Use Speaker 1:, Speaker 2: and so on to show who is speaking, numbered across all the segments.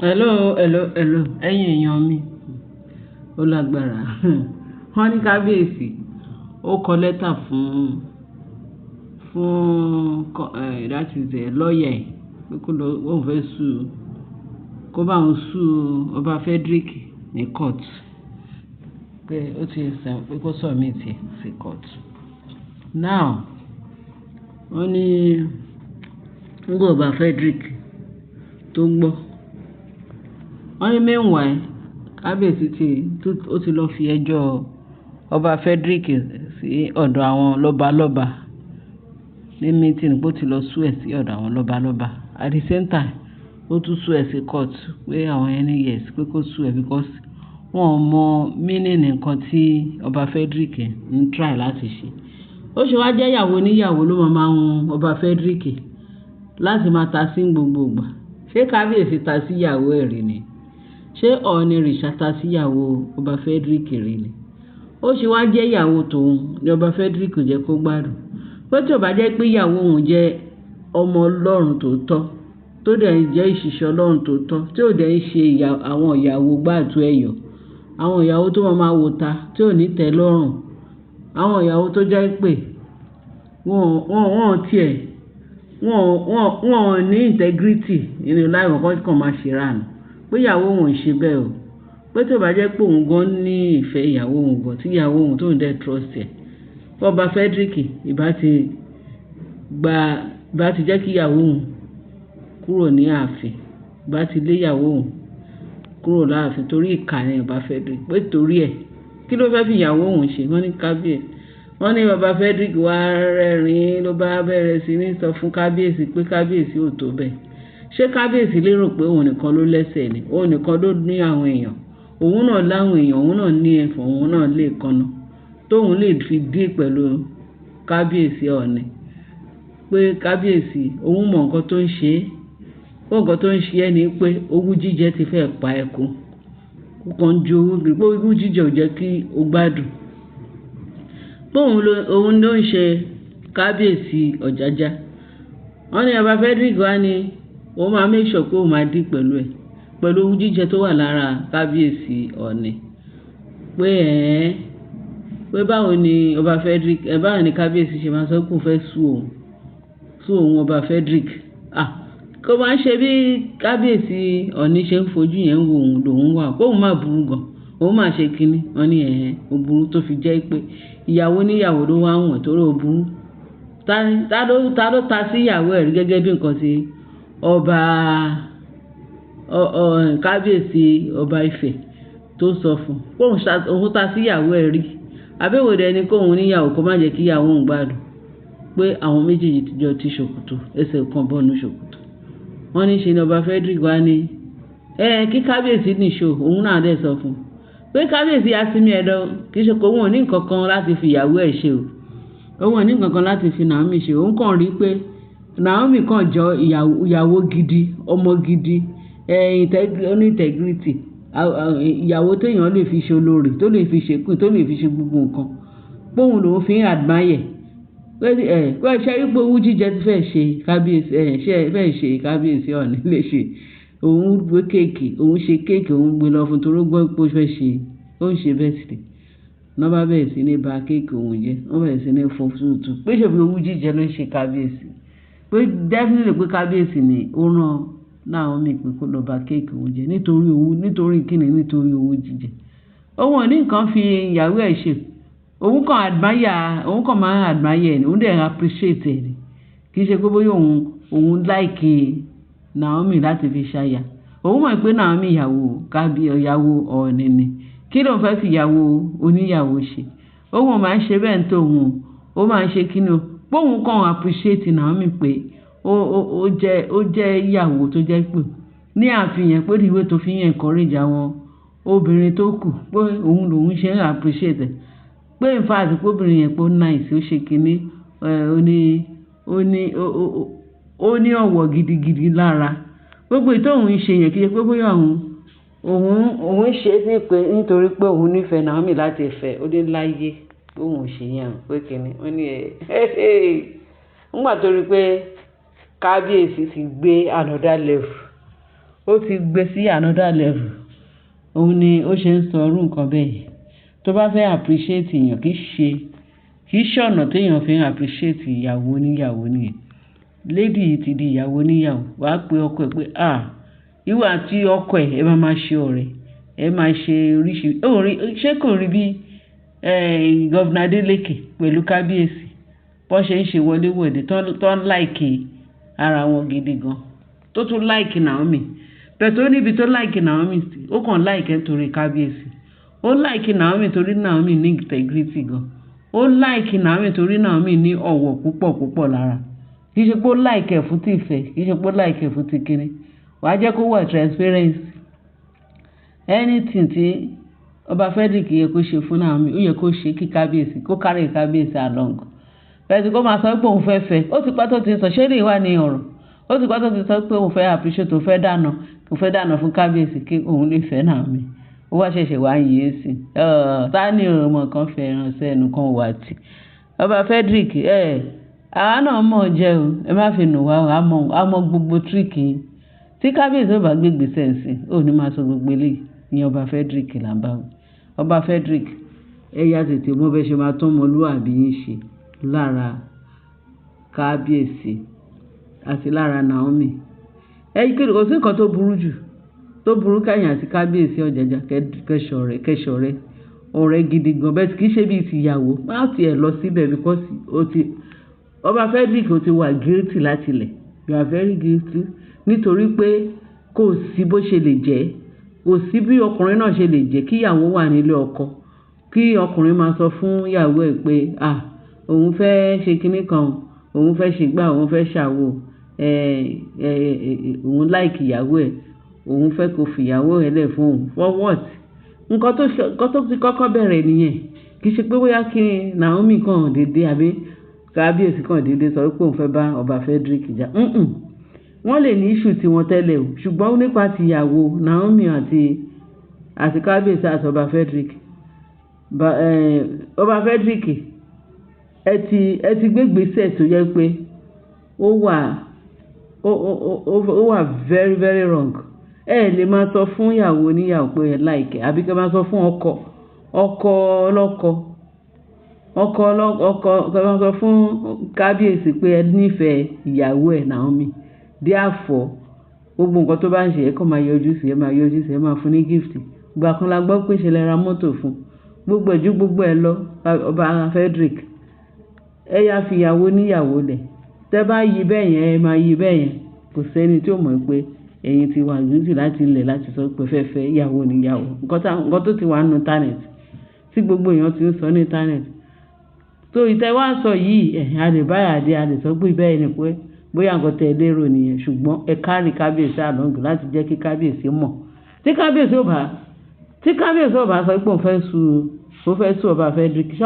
Speaker 1: Hello, hello, hello. Ẹ̀yin èèyàn mi, ó lágbára. Wọ́n ní kábíyèsí, ó kọ lẹ́tà fún, that is the lawyer pé kó lọ, òun fẹ́ sue, kó bá òun sue Ọba Frederick ní court. Pé ó ti sẹ, pé kó submit ẹ̀ sí court. Now, wọ́n ní nígbà Ọba Frederick tó gbọ́. Wọ́n ní meanwhile, kábíyèsí ti, ó ti lọ fi ẹjọ́ Ọba Frederick sí ọ̀dọ̀ àwọn lọ́balọ́ba ní meeting pé ó ti lọ sue ẹ̀ sí ọ̀dọ̀ àwọn lọ́balọ́ba. At the same time, ó tún sue ẹ̀ sí court pé àwọn ẹni yes pé kó sue ẹ̀ because wọ́n ò mọ meaning nǹkan tí Ọba Frederick ń try láti ṣe. Ó ṣe wá jẹ́ ìyàwó oníyàwó ló máa ń hun Ọba Frederick láti máa ta sí gbogbo ìgbà. Ṣé kábíyèsí ta sí ìyàwó ẹ̀ rí ni? Ṣé Ọọ̀nirìṣà ta sí ìyàwó Ọba Frederick rí ni? Ó ṣe wá jẹ́ ìyàwó tòun ní Ọba Frederick kò jẹ́ kó gbádùn. Pé tí ó bá jẹ́ pé ìyàwó òun jẹ́ ọmọ Ọlọ́run tòótọ́, tó dẹ̀ ń jẹ́ ìṣiṣẹ́ Ọlọ́run tòótọ́, tí ò dẹ̀ ń ṣe àwọn ìyàwó gbàtú ẹ̀yọ̀, àwọn ìyàwó tó máa wò ta, tí ò ní tẹ́ lọ́rùn, àwọn ìyàwó tó jẹ́ pé wọ́n tí ẹ̀, wọ́n ní integrity nínú life wọn kàn máa ṣe ránù. Pé ìyàwó òun ò ṣe bẹ́ẹ̀ o. Pé tí ó bá jẹ́ pé òun gan ní ìfẹ́ ìyàwó òun gan, tí ìyàwó òun tó ń dẹ̀ trust ẹ̀. Pé Ọba Frederick ìbá ti gba, ìbá ti jẹ́ kí ìyàwó òun kúrò ní ààfin, ìbá ti lé ìyàwó òun kúrò láàfin torí ìkà ni Ọba Frederick. Pé torí ẹ̀, kí ló fẹ́ fi ìyàwó òun ṣe? Wọ́n ní kábíyèsí. Wọ́n ní Ọba Frederick wá rẹ́rìn-ín ló bá bẹ̀rẹ̀ sí ní sọ fún kábíyèsí pé kábíyèsí ò tó bẹ́ẹ̀. Ṣé kábíyèsí lérò pé òun nìkan ló lẹ́sẹ̀ ni? Òun nìkan ló ní àwọn èèyàn. Òun náà láwọn èèyàn, òun náà ní ẹ̀fọn, òun náà lè kanna. Tóun lè fi deal pẹ̀lú kábíyèsí Ọọ̀ni. Pé kábíyèsí, òun mọ nǹkan tó ń ṣe. Pé nǹkan tó ń ṣe ẹ́ ni pé owú jíjẹ ti fẹ́ pa ẹ kú. Ó kàn ń jowú, pé owú jíjẹ ò jẹ́ kí o gbádùn. Pé òun ló ń ṣe kábíyèsí Ọ̀jájá. Wọ́n ní Ọba Frederick wá ní òun máa make sure pé òun máa deal pẹ̀lú ẹ̀, pẹ̀lú owú jíjẹ tó wà lára kábíyèsí Ọọ̀ni. Pé ẹ́, pé báwo ni Ọba Frederick, ẹ báwo ni kábíyèsí ṣe máa sọ pé òun fẹ́ sue òun Ọba Frederick. À, kó máa ń ṣe bí kábíyèsí Ọọ̀ni ṣe ń fojú yẹn wo òun lòun wà. Pé òun máa burú gan. Òun máa ṣe kíni. Wọ́n ní ẹ̀hẹn, ó burú tó fi jẹ́ pé ìyàwó oníyàwó ló wá wọ̀n torí ó burú. Ta ló ta sí ìyàwó ẹ̀ rí gẹ́gẹ́ bí nǹkan tí ọba, kábíyèsí Ọba Ifẹ̀ tó sọ fún. Pé òun ta sí ìyàwó ẹ̀ rí. Àbí èwo dẹ̀ ni kó òun ní ìyàwó kó má jẹ́ kí ìyàwó òun gbádùn. Pé àwọn méjèèjì ti jọ ti ṣòkòtò, ẹsẹ̀ kan bọ́nu ṣòkòtò. Wọ́n ní ṣe ni Ọba Frederick wá ní, ẹ kí kábíyèsí nìṣó, òun náà dẹ̀ sọ fún un. Pé kábíyèsí á sinmi ẹ̀ lọ, kì í ṣe pé òun ò ní nǹkan kan láti fi ìyàwó ẹ̀ ṣe o. Òun ò ní nǹkan kan láti fi Naomi ṣe. Òun kàn rí pé Naomi kàn jọ ìyàwó gidi, ọmọ gidi, ó ní integrity. Ìyàwó tí èèyàn lè fi ṣe olórí, tó lè fi ṣe queen, tó lè fi ṣe gbogbo nǹkan. Pé òun lòún fi ń admire. Pé ẹ, pé ṣé rí pé owú jíjẹ ti fẹ́ ṣe kábíyèsí, ẹ ṣé ẹ fẹ́ ṣe kábíyèsí Ọọ̀ni léṣe. Òun gbé cake, òun ṣe cake, òun gbé lọ fún torí ó gbọ́ pé ó fẹ́ ṣe, ó ń ṣe birthday. Wọ́n bá bẹ̀rẹ̀ sí ní ba cake òun jẹ́, wọ́n bẹ̀rẹ̀ sí ní fọ́ tútù. Pé ṣé bí owú jíjẹ ló ń ṣe kábíyèsí. Pé definitely pé kábíyèsí ni ó rán Naomi pé kó lọ ba cake òun jẹ́ nítorí owú, nítorí kíni, nítorí owú jíjẹ. Òun ò ní nǹkan fi ìyàwó ẹ̀ ṣe. Òun kàn admire, òun kàn máa ń admire ẹ̀ ni, òun dẹ̀ appreciate ẹ̀ ni. Kì í ṣe pé bóyá òun like Naomi láti fi ṣaya. Òun mọ̀ pé Naomi ìyàwó ìyàwó Ọọ̀ni ni. Kí ló ń fẹ́ fi ìyàwó oníyàwó ṣe? Òun ò máa ń ṣe bẹ́ẹ̀ ní tòun. Ó máa ń ṣe kíni o. Pé òun kàn appreciate Naomi pé ó jẹ́ ìyàwó tó jẹ́ pé ní ààfin yẹn pé the way tó fi ń encourage àwọn obìnrin tó kù pé òun lòun ṣe ń appreciate ẹ̀. Pé in fact pé obìnrin yẹn pé ó nice, ó ṣe kíni, ó ní ọ̀wọ̀ gidigidi lára. Gbogbo èyí tó òun ń ṣe yẹn kì í ṣe pé bóyá òun ṣe é ní pé nítorí pé òun nífẹ̀ẹ́ Naomi láti fẹ́, ó ní láyé pé òun ò ṣe yẹn pé kíni. Ó ní ẹ, nígbà tó rí pé kábíyèsí ti gbé another level. Ó ti gbé sí another level. Òun ni ó ṣe ń sọ irú nǹkan bẹ́ẹ̀ yẹn. Tó bá fẹ́ appreciate èèyàn, kì í ṣe ọ̀nà tí èèyàn fi ń appreciate ìyàwó oníyàwó nìyẹn. Lady yìí ti di ìyàwó oníyàwó. Wàá pe ọkọ ẹ̀ pé, "À, ìwọ àti ọkọ ẹ̀, ẹ máa máa ṣe ọ̀rẹ́, ẹ máa ṣe oríṣi." Ó rí, ṣé kò rí bí, Governor Adeleke pẹ̀lú kábíyèsí, bó ṣe ń ṣe wọléwọ̀de, tó ń like ara wọn gidi gan. Tó tún like Naomi. But ó níbi tó like Naomi sí, ó kàn like ẹ́ nítorí kábíyèsí. Ó like Naomi torí Naomi ní integrity gan. Ó like Naomi torí Naomi ní ọ̀wọ̀ púpọ̀ púpọ̀ lára. Kì í ṣe pé ó like ẹ̀ fún ti ìfẹ́, kì í ṣe pé ó like ẹ̀ fún ti kíni. Wàá jẹ́ kó wà transparency. Anything tí Ọba Frederick yẹ kó ṣe fún Naomi, ó yẹ kó ṣe kí kábíyèsí, kó carry kábíyèsí along. But kó máa sọ pé òun fẹ́ fẹ́. Ó ti pẹ́ tó ti sọ, ṣé lè wà ní ọ̀rọ̀. Ó ti pẹ́ tó ti sọ pé òun fẹ́ appreciate, òun fẹ́ dáná fún kábíyèsí kí òun lè fẹ́ Naomi. Ó wá ṣẹ̀ṣẹ̀ wá ń yé sí. Ta ni ọmọ kan fẹ́ ẹran sẹ́nu kan wà tí. Ọba Frederick, àwa náà mọ̀ jẹ́ o, ẹ má fi nù wá o, a mọ̀ gbogbo trick yín. Tí kábíyèsí ò bá gbé ìgbésẹ̀ ńsìn, ó ní máa sọ gbogbo eléyìí. Ní Ọba Frederick là ń bá wí. Ọba Frederick, ẹ yá tètè mọ̀ bẹ́ ṣe máa tún ọmọlúwàbí yín ṣe lára kábíyèsí àti lára Naomi. Ẹ kò sí nǹkan tó burú jù, tó burú kẹ́yìn àti kábíyèsí Ọ̀jájá kẹ́ṣọ̀rẹ́, kẹ́ṣọ̀rẹ́, ọ̀rẹ́ gidi gan. But kì í ṣe bí i ti ìyàwó. Má ti ẹ̀ lọ síbẹ̀ because ó ti, Ọba Frederick, ó ti wà guilty láti ilẹ̀. You are very guilty nítorí pé kò sí bó ṣe lè jẹ́, kò sí bí ọkùnrin náà ṣe lè jẹ́ kí ìyàwó wà nílé ọkọ, kí ọkùnrin máa sọ fún ìyàwó ẹ̀ pé, "À, òun fẹ́ ṣe kíní kan, òun fẹ́ ṣe gbá, òun fẹ́ ṣàwo, òun like ìyàwó ẹ̀, òun fẹ́ kó fi ìyàwó ẹ̀ lẹ̀ fún òun." For what? Nǹkan tó ti kọ́kọ́ bẹ̀rẹ̀ nìyẹn. Kì í ṣe pé bóyá kí Naomi kan dédé àbí kábíyèsí kan dédé sọ wípé òun fẹ́ bá Ọba Frederick jà. Wọ́n lè ní issue tí wọ́n tẹ́lẹ̀ o, ṣùgbọ́n nípa ti ìyàwó Naomi àti kábíyèsí àti Ọba Frederick. Ọba Frederick, ẹ ti gbé ìgbésẹ̀ tó jẹ́ pé ó wà very very wrong. Ẹ lè máa sọ fún ìyàwó oníyàwó pé ẹ like ẹ, àbí kí ẹ máa sọ fún ọkọ ọlọ́kọ, ọkọ ọlọ́kọ, kí ẹ máa sọ fún kábíyèsí pé ẹ nífẹ̀ẹ́ ìyàwó ẹ̀ Naomi. Therefore, gbogbo nǹkan tó bá ń ṣe, ẹ kàn máa yọjú sí, ẹ máa yọjú sí, ẹ máa fún ní gift. Ìgbà kan la gbọ́ pé ṣe lẹ ra mọ́tò fún. Gbogbo ẹ̀ ju gbogbo ẹ lọ, Ọba Frederick, ẹ yá fi ìyàwó oníyàwó lẹ̀. Tẹ́ bá yí bẹ́ẹ̀ yẹn, ẹ máa yí bẹ́ẹ̀ yẹn. Kò sí ẹni tí ó mọ̀ pé ẹ̀yin ti wà guilty láti ilẹ̀ láti sọ pé fẹ́ fẹ́ ìyàwó oníyàwó. Nǹkan tó ti wà nínú internet, tí gbogbo èèyàn ti ń sọ ní internet. So ìtẹ́ wá sọ yìí, a lè bá àdé, a lè sọ pé bẹ́ẹ̀ ni pé bóyá nǹkan tẹ lérò nìyẹn, ṣùgbọ́n ẹ carry kábíyèsí along láti jẹ́ kí kábíyèsí mọ̀. Tí kábíyèsí ò bá sọ pé òun fẹ́ sue Ọba Frederick, ṣé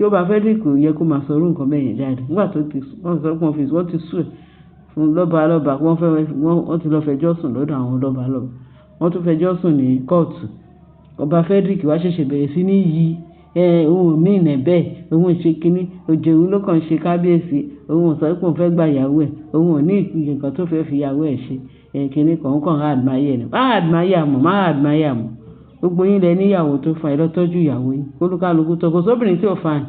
Speaker 1: Ọba Frederick ò yẹ kó máa sọ irú nǹkan bẹ́ẹ̀ yẹn jáde? Nígbà tó ti, wọ́n sọ pé wọ́n ti sue fún lọ́ba lọ́ba, wọ́n ti lọ fẹjọ́ sùn lọ́dọ̀ àwọn lọ́ba lọ́ba. Wọ́n tún fẹjọ́ sùn ní kóòtù. Ọba Frederick wá ṣẹ̀ṣẹ̀ bẹ̀rẹ̀ sí ní yí, òun ò mean ẹ̀ bẹ́ẹ̀, òun ò ṣe kíní, òjòwú ló kàn ṣe kábíyèsí, òun ò sọ pé òun fẹ́ gba ìyàwó ẹ̀, òun ò ní nǹkan tó fẹ́ fi ìyàwó ẹ̀ ṣe, kíní kan, òun kàn admire ni. Má admire mọ̀, má admire mọ̀. Gbogbo yín lẹ ní ìyàwó tó fine, ẹ lọ tọ́jú ìyàwó yín. Olúkálùkù tọ́, kò sí obìnrin tí ò fine.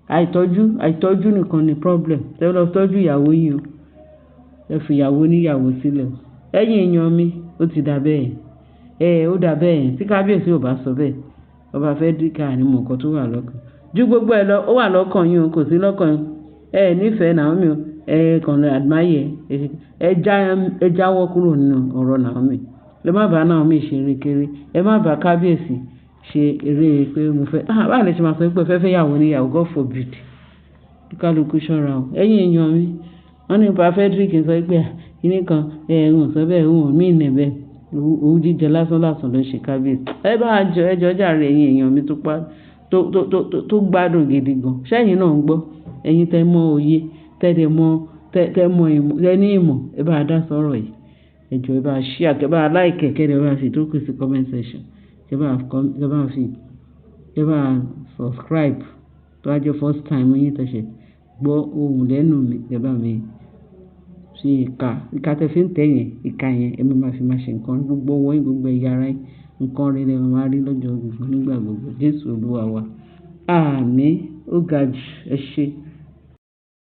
Speaker 1: Àìtọ́jú nìkan ni problem. Ẹ lọ tọ́jú ìyàwó yín o. Ẹ fi ìyàwó oníyàwó sílẹ̀ o. Ẹ̀yin èèyàn mi, ó ti dà bẹ́ẹ̀. Ó dà bẹ́ẹ̀. Tí kábíyèsí ò bá sọ bẹ́ẹ̀, Ọba Frederick, a ní mọ̀ nǹkan tó wà lọ́kàn. Ju gbogbo ẹ lọ, ó wà lọ́kàn yín o, kò sí lọ́kàn yín. Ẹ nífẹ̀ẹ́ Naomi o, ẹ kàn lè admire ẹ. Ẹ jáwọ́ kúrò nínú ọ̀rọ̀ Naomi. Ẹ má bá Naomi ṣe erékéré. Ẹ má bá kábíyèsí ṣe eré pé mo fẹ́. Ah, báwo lẹ ṣe máa sọ pé ẹ fẹ́ fẹ́ ìyàwó oníyàwó? God forbid. Kálukú ṣọ́ra o. Ẹ̀yin èèyàn mi, wọ́n ní Ọba Frederick sọ pé kíní kan, òun ò sọ bẹ́ẹ̀, òun ò mean ẹ̀ bẹ́ẹ̀. Owú jíjẹ lásán lásán ló ń ṣe kábíyèsí. Ẹ bá jọ, ẹ jọ jàre, ẹ̀yin èèyàn mi tó pa, tó, tó, tó, tó gbádùn gidi gan. Ṣé ẹ̀yin náà ń gbọ́? Ẹ̀yin tẹ mọ òye, tẹ dẹ̀ mọ̀, tẹ mọ ìmọ̀, tẹ ní ìmọ̀, ẹ bá dá sọ̀rọ̀ yìí. Ẹ jọ̀ọ́, ẹ bá share, kẹ bá like, kẹ́ dẹ̀ bá fi tó kù sí comment section. Kẹ bá subscribe. Tó bá jẹ́ first time yín tẹ ṣe gbọ́ ohùn lẹ́nu mi, ẹ bá mi Fi ìka, ìka tí ẹ fi ń tẹ̀ yẹn, ìka yẹn ẹ máa fi máa ṣe nǹkan. Gbogbo ọwọ́ yín, gbogbo ẹ̀yà ara yín, nǹkan rere ẹ máa rí lọ́jọ́ gbogbo nígbà gbogbo. Jésù Olúwa wa. Àmín. Ó ga jù. Ẹ ṣé.